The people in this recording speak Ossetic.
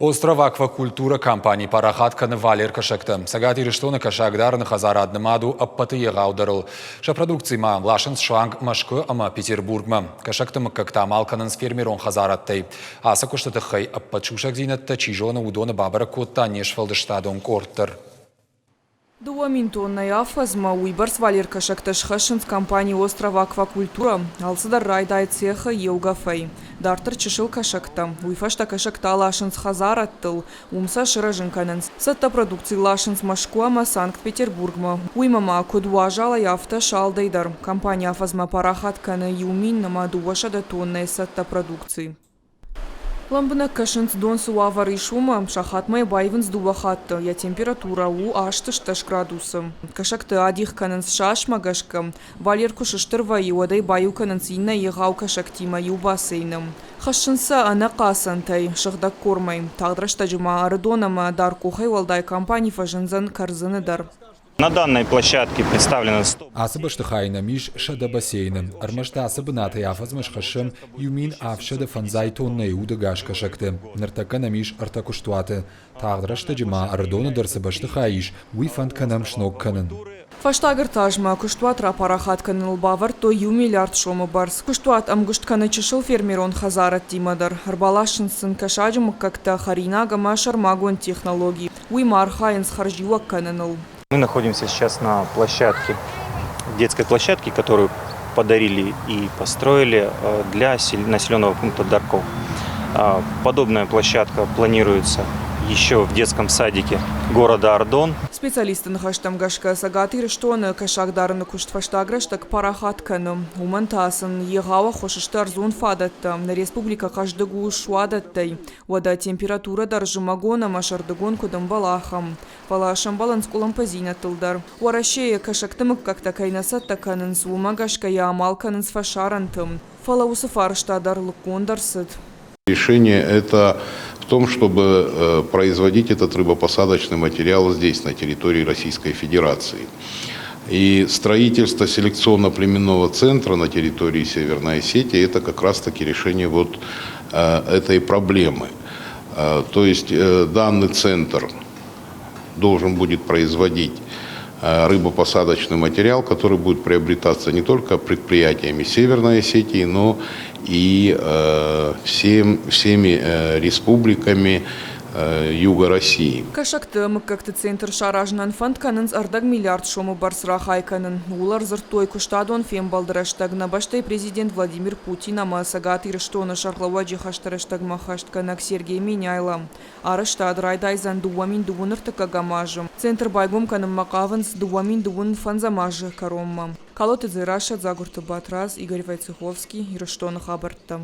Остров Аквакультура компани парахат кӕны валер кӕсӕгтӕ. Цӕгат Ирыстоны кӕсагдарыны хӕдзарад нымад у ӕппӕты егъаудӕрыл. Сӕ продукци ма ласынц суанг Мӕскуы ӕмӕ Петербургмӕ. Кӕсӕгты мыггӕгтӕ амал кӕнынц фермерон хӕдзарадтӕй. Ацы куысты тыххӕй ӕппӕт сусӕгдзинӕдтӕ чи зоны, уыдоны бабӕрӕг кодта не сфӕлдыстадон къорд дӕр. 2000 тоннӕйы афӕдзмӕ уыйбӕрц валеркӕсӕгтӕ схӕссынц компани «Остров Аквакультура». Алцыдӕр райдайы цехы еугӕфӕй. Дарддӕр чысыл кӕсӕгтӕ. Уый фӕстӕ кӕсӕгтӕ аласынц хӕдзарӕдтыл, уым сӕ сырӕзын кӕнынц. Цӕттӕ продукци ласынц Мӕскуы ӕмӕ Санкт-Петербургмӕ. Уыимӕ ма, куыд уазалӕй, афтӕ салдӕй дӕр. Компани афӕдзмӕ парахат кӕны 1200 тоннӕйы цӕттӕ продукци. Лӕмбынӕг кӕсынц, дон цы уавӕр ис, уымӕ. Сахатмӕ йӕ баивынц дыууӕ хатты. Йӕ температурӕ у 8 градусы. Кӕсӕгты адих кӕнынц сасмӕ гӕсгӕ. Валер куы сыстыр вӕййы, уӕд ӕй баиу кӕнынц иннӕ егъау кӕсӕгтимӕ иу бассейны. Хӕссынц сӕ ӕнӕ хъацӕнтӕй, сыгъдӕг кормӕй. Тагъд рӕстӕджы ма Ӕрыдон ӕмӕ Даркъохӕй уӕлдай компани фӕзындзӕн Кӕрдзыны дӕр. На данной площадке представлено Ацы бӕстыхайы нӕм ис 100 бассейны. Ӕрмӕст ацы бынатӕй афӕдзмӕ схӕссӕм 1750 тоннӕйы удӕгас кӕсӕгты. Ныртӕккӕ нӕм ис ӕртӕ куыстуаты. Тагъд рӕстӕджы ма Ӕрыдоны дӕр цы бӕстыхай ис, уый фӕнд кӕнӕм сног кӕнын. Фӕстаг ӕртӕ азмӕ куыстуат рапарахат кӕныныл бавӕрдтой иу миллиард сомы бӕрц. Куыстуат ӕмгуыст кӕны чысыл фермерон хӕдзарадтимӕ дӕр. Ӕрбаласынц сын кӕсаджы мыггӕгтӕ, хӕринаг ӕмӕ сӕрмагонд технологи. Уый ма архайынц хӕрзиуӕг кӕныныл. Мы находимся сейчас на площадке, детской площадке, которую подарили и построили для населенного пункта Дарков. Подобная площадка планируется еще в детском садике города Ардон. Специалистты ныхӕстӕм гӕсгӕ Цӕгат Ирыстоны кӕсагдарыны куыст фӕстаг рӕстӕг парахат кӕны. Уымӕн та сын егъау ӕххуыс сты ӕрдзон фадӕттӕ. Нӕ республикӕ хъӕздыг у суадӕттӕй. Уӕдӕ температурӕ дӕр зымӕгон ӕмӕ сӕрдыгон куыд ӕмбӕлы, ахӕм. Фӕлӕ сӕмбӕлынц къуылымпыдзинӕдтыл дӕр. Уӕрӕсейы кӕсӕгты мыггӕгтӕ кӕй нӕ цӕттӕ кӕнынц, уымӕ гӕсгӕ йӕ амал кӕнынц фӕсарӕнты. Фӕлӕ уыцы фарста дӕр лыггонд ӕрцыд. Решение это в том, чтобы производить этот рыбопосадочный материал здесь, на территории Российской Федерации. И строительство селекционно-племенного центра на территории Северной Осетии – это как раз-таки решение вот этой проблемы. То есть данный центр должен будет производить рыбопосадочный материал, который будет приобретаться не только предприятиями Северной Осетии, но и всеми республиками юга России. Кӕсӕгты мыггӕгты центр саразынӕн фӕнд кӕнынц ӕрдӕг миллиард сомы бӕрц рахай кӕнын. Ууыл ӕрдзырдтой куыстадон фембӕлды рӕстӕг нӕ бӕстӕйы президент Владимир Путин ӕмӕ Цӕгат Ирыстоны сӕргълӕууӕджы хӕсты рӕстӕгмӕ хӕстгӕнӕг Сергей Меняйло. Арӕзтад райдайдзӕн 2000 ӕртыккӕгӕм азы. Центр байгом кӕнынмӕ хъавынц 2025 азы кӕронмӕ. Калоты Дзерассӕ, Дзагуырты Батрадз, Игорь Войцеховский, Ирыстоны хабӕрттӕ.